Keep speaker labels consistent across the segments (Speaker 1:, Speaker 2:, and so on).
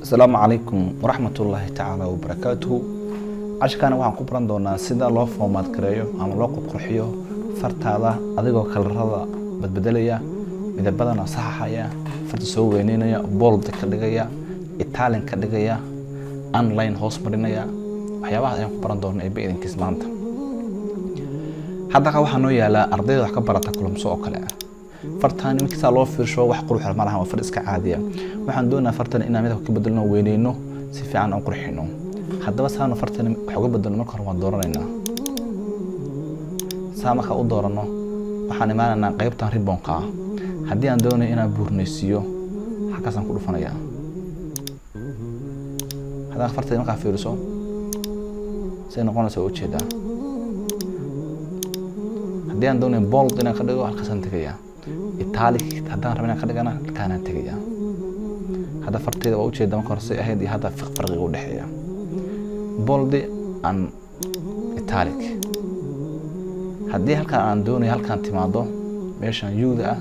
Speaker 1: Asalaamu calaykum waraxmatullaahi tacaala wabarakaatuhu. Casharkaana waxaan ku baran doonaa sida loo format gareeyo ama loo qurqurxiyo fartaada, adigoo colorada badbedelaya, midabadana saxaxaya, farta soo weyneynaya, bold ka dhigaya, italic ka dhigaya, underline hoos marinaya. Waxyaabahaas ayaan ku baran doonaa eebbe idinkiis maanta. Hadda waxaa noo yaalaa ardayda wax ka barata Kulumso oo kale ah. Fartaan markiisaa loo fiirsho wax qurux ma lahan, waa far iska caadiya. Waxaan doonayaa fartan inaan midabka ka bedelno, weyneyno, si fiican aan qurxino. Haddaba saanu fartan wax uga bedelno, marka hore waan dooranaynaa. Saa markaa u doorano, waxaan imaanaynaa qaybtan ribbonka ah. Haddii aan doonayo inaan buurnaysiiyo, halkaasaan ku dhufanayaa. Haddaan fartayda markaa fiiriso say noqonaysa, waa ujeedaa. Haddii aan doonayo bold inaan ka dhigo, halkaasaan tegayaa. Italic haddaan rabo inaan ka dhigana, halkaanaan tegayaa. Hadda fartayda waa ujeeda marka hore say ahayd iyo hadda farqiga u dhexeeya, bold and italic. Haddii halkaan aan doonayo halkaan timaado, meeshaan U-da ah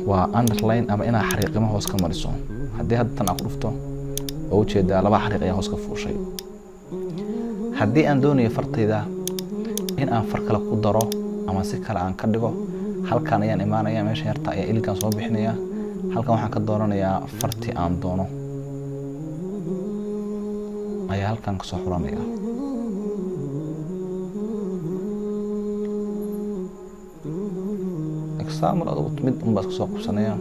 Speaker 1: waa underline ama inaad xariiqimo hoos ka mariso. Haddii hadda tan aan ku dhufto, waa ujeedaa, laba xariiq ayaa hoos ka fuushay. Haddii aan doonayo fartayda in aan far kale ku daro ama si kale aan ka dhigo, halkaan ayaan imaanaya. Meesha yarta ayaa iligan soo bixinaya. Halkan waxaan ka dooranayaa fartii aan doono ayaa halkan kasoo xuranaya. Example, adugu mid un baa iska soo qabsanaya,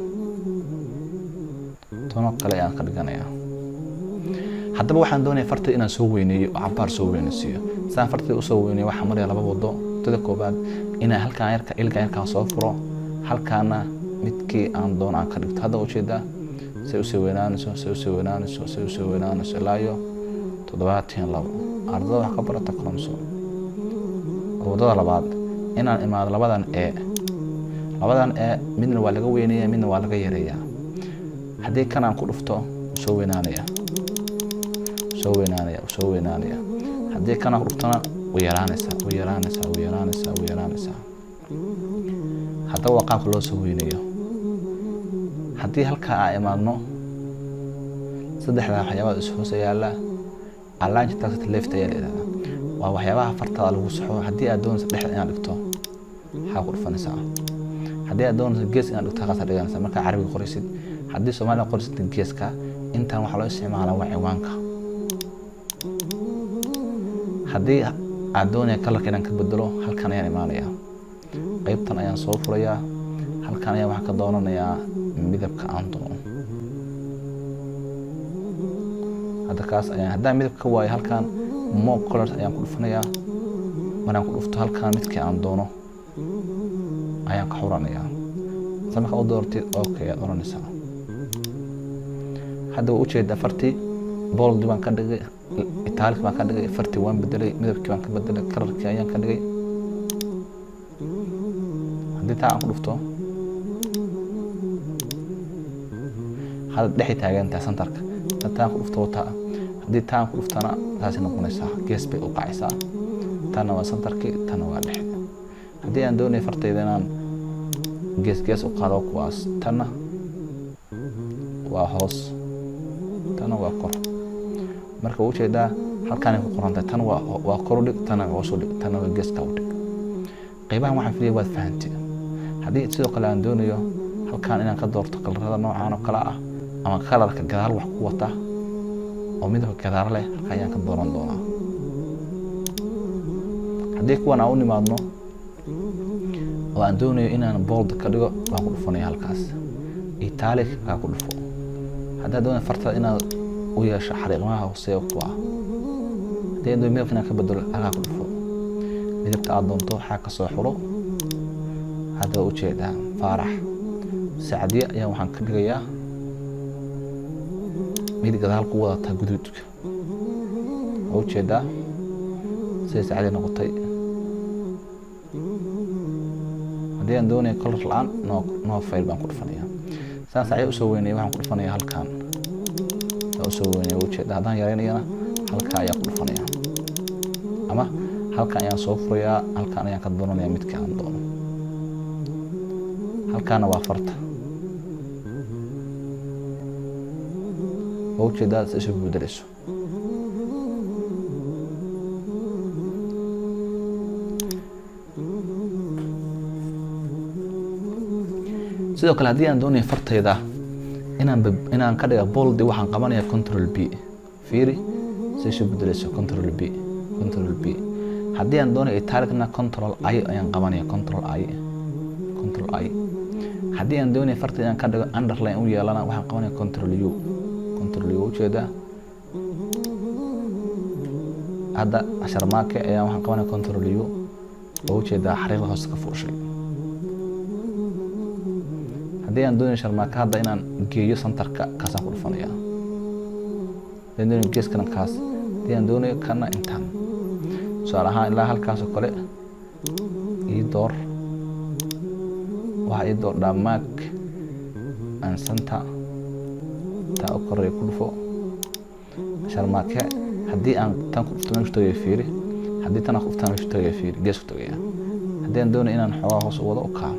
Speaker 1: tono kale ayaan ka dhiganaya. Haddaba waxaan doonaya fartayda inaan soo weyneeyo oo cabaar soo weyneysiiyo. Saan fartayda usoo weyneeyo, waxaan maraya laba wado. Wadada koobaad, inaan halkaan yarka ilka yarkaan soo furo, halkaana midkii aan doono aan ka dhigto. Hadda ujeedaa say usii weynaanayso, say usii weynaanayso, say usii weynaanayso ilaa iyo 72. Ardada wax ka barata Kolomso. Wadada labaad, inaan imaado labadan e. Labadan e midna waa laga weyneeyaa, midna waa laga yareeyaa. Haddii kan aan ku dhufto, soo weynaanaya, soo weynaanaya, soo weynaanaya. Haddii kan aan ku dhuftona, way yaraanaysaa, way yaraanaysaa, way yaraanaysaa, way yaraanaysaa. Haddaba waa qaabka loo soo weyneeyo. Haddii halkaa aan imaadno, saddexdaa waxyaabaha is hoos yaala, align text left ayaa la yidhahdaa, waa waxyaabaha fartaada lagu saxo. Haddii aad doonayso dhexda inaad dhigto, waxaa ku dhufanaysaa. Haddii aad doonayso gees inaad dhigto, halkaasaa dhiganaysaa markaa Carabiga qoraysid. Haddii Soomaaliya qoraysid, geeska. Intan waxaa loo isticmaalaa waa ciwaanka. Haddii aad doonaya colorka inaan ka bedelo, halkan ayaan imaanayaa, qaybtan ayaan soo furayaa, halkan ayaan waxaan ka doonanayaa midabka aan doono. Hadda kaas ayaan, haddaan midabka ka waayo, halkan more colors ayaan ku dhufanayaa. Markaan ku dhufto, halkan midkii aan doono ayaan ka xuranayaa. Sa markaa u doortid, okay ayaad oranaysaa. Hadda waa ujeedaa, fartii bold baan ka dhigay, italic baan ka dhigay, fartii waan bedelay, midabkii baan ka bedelay, colorkii ayaan ka dhigay. Haddii taa aan ku dhufto, hadda dhexay taagantahay centerka. Haddii taan ku dhufto wataa, haddii taan ku dhuftana, saasay noqonaysaa, gees bay u kacaysaa. Tanna waa centerkii, tanna waa dhexe. Haddii aan doonayo fartayda inaan gees gees u qaado, kuwaas tanna waa hoos, tanna waa kor. Marka waa ujeedaa, halkaanay ku qorantahay. Tan waa kor u dhig, tanna hoos u dhig, tanna waa geeska u dhig. Qaybahan waxaan filaya waad fahantay. Haddii sidoo kale aan doonayo halkaan inaan ka doorto colorada noocaan oo kale ah ama colorka gadaal wax ku wata oo midabka gadaal leh, halka ayaan ka dooran doonaa. Haddii kuwan aan u nimaadno oo aan doonayo inaan bold ka dhigo, waan ku dhufanaya halkaas. Italic kaa ku dhufo. Haddaad doonayo fartada inaad u yeesho xariiqmaha hooseeya, kuwa. Haddii aan doonayo midabka inaan ka bedelo, halkaa ku dhufo, midabka aad doonto waxaa kasoo xuro. Hadda waa ujeedaa, Faarax Sacdiye ayaan waxaan ka dhigayaa mid gadaal ku wadata guduudka. Waa ujeedaa siday Sacdiye noqotay. Haddii aan doonayo color la-aan, no fill baan ku dhufanayaa. Saan Sacdiye usoo weynaya, waxaan ku dhufanayaa halkan. Saa usoo weynaya, waa ujeedaa. Haddaan yaraynayana, halkaa ayaan ku dhufanaya ama halkan ayaan soo furayaa, halkan ayaan ka dooranaya midka aan doono. Halkaana waa farta. Waa ujeedaa si isu bedelayso. Sidoo kale, haddii aan doonayo fartayda inaan ka dhiga bold, waxaan qabanaya Control B. Fiiri si isu bedelayso: Control B, Control B. Haddii aan doonayo italicna, Control I ayaan qabanaya, Control I, Control I. Haddii aan doonayo farta inaan ka dhigo underline u yeelana, waxaan qabanaya Control U, Control U. Ujeedaa, hadda Sharmaake ayaa waxaan qabanaya Control U oo ujeedaa xariiqda hoose ka fuushay. Haddii aan doonayo Sharmaake hadda inaan geeyo centerka, kaasaan ku dhufanaya. Haddii aan doonayo geeskana, kaas. Haddii aan doonayo kana, intaan tusaale ahaan ilaa halkaas oo kale ii door. Waxaa ii doordhaa merge and center, taa u koreeya ku dhufo. Sharmaake haddii aan tan ku dhufto, meeshu tagaya fiiri. Haddii tan aan ku dhuftaan, meeshu tagaya fiiri, gees ku tagaya. Haddii aan doonayo inaan xoogaa hoos u wado, u kaa.